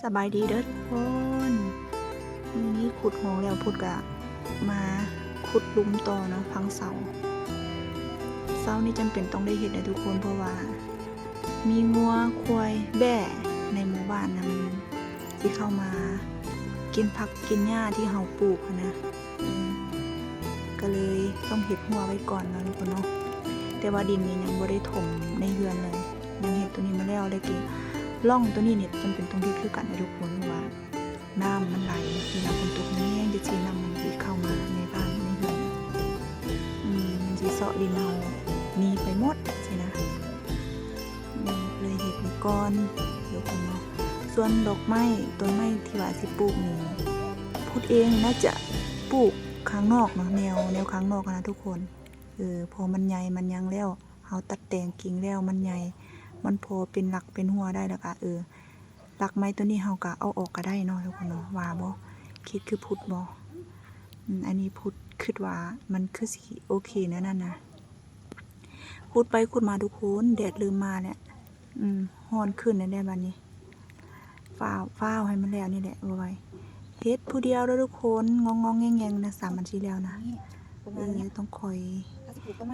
ສະບາຍດີເດີທຸກຄົນ. ມື້ນີ້ຂຸດຮ່ອງແລ້ວ ພຸດກະມາຂຸດຫຼຸມຕໍ່ເນາະ ຝັງເສົາ. ເສົານີ້ຈຳເປັນຕ້ອງໄດ້ເຮັດເດ້ທຸກຄົນ ເພາະວ່າມີງົວ ຄວາຍ ແບ້ໃນໝູ່ບ້ານນະ ມັນຊິເຂົ້າມາກິນຜັກກິນຫຍ້າທີ່ເຮົາປູກຫັ້ນນະ. ເອີ ກໍເລີຍຕ້ອງເຮັດຮົ້ວໄວ້ກ່ອນເນາະທຸກຄົນເນາະ. ແຕ່ວ່າດິນນີ້ຍັງບໍ່ໄດ້ຖົມໃນເຮືອນເລີຍ ຍັງເຮັດໂຕນີ້ມາແລ້ວ ແລ້ວກໍຮ່ອງໂຕນີ້ນີ້ຈຳເປັນຕ້ອງເຮັດຄືກັນເດ້ທຸກຄົນ ເພາະວ່ານ້ຳມັນໄຫຼ ເວລາຝົນຕົກແຮງໆ ຈັ່ງຊີ້ ນ້ຳມັນຊິເຂົ້າມາໃນບ້ານໃນເຮືອນ ອືມ ມັນຊິເຊາະດິນເຮົາໜີໄປໝົດຊີ້ນະ. ອືມ ເລີຍເຮັດໄວ້ກ່ອນທຸກຄົນເນາະ. ສ່ວນດອກໄມ້ ຕົ້ນໄມ້ທີ່ວ່າຊິປູກນີ້ ພຸດເອງໜ້າຈະປູກຂ້າງນອກເນາະ ແນວ ແນວຂ້າງນອກຫັ້ນນະທຸກຄົນ. ເອີ ພໍມັນໃຫຍ່ມັນຫຍັງແລ້ວ ເຮົາຕັດແຕ່ງກິ່ງແລ້ວມັນໃຫຍ່ ມັນພໍເປັນຫຼັກເປັນຫົວໄດ້ ແລ້ວກະ ເອີ ຫຼັກໄມ້ໂຕນີ້ເຮົາກະເອົາອອກກະໄດ້ເນາະທຸກຄົນເນາະ ວ່າບໍ່? ຄິດຄືພຸດບໍ່? ອືມ ອັນນີ້ພຸດຄິດວ່າມັນຄືຊິໂອເຄແນວນັ້ນນະ. ຂຸດໄປຂຸດມາທຸກຄົນ ແດດເລີ່ມມາແລ້ວ ອືມ ຮ້ອນຂຶ້ນແລ້ວເດ້ບາດນີ້. ຟ້າວ ຟ້າວໃຫ້ມັນແລ້ວນີ້ແຫຼະ ບໍ່ໄວ ເຮັດຜູ້ດຽວເດີທຸກຄົນ ງອງໆແງງໆນະ ສາມອັນຊິແລ້ວນະ. ເອີ ຕ້ອງຄ່ອຍ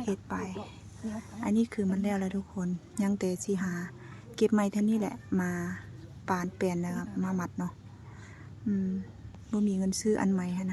ເຮັດໄປ. ອັນນີ້ຄືມັນແລ້ວແລ້ວທຸກຄົນ ຍັງແຕ່ຊິຫາເກັບໄມ້ເທົ່ານີ້ແຫຼະ ມາປານແປນແລ້ວມາມັດເນາະ. ອືມ ບໍ່ມີເງິນຊື້ອັນໃໝ່ຫັ້ນນະ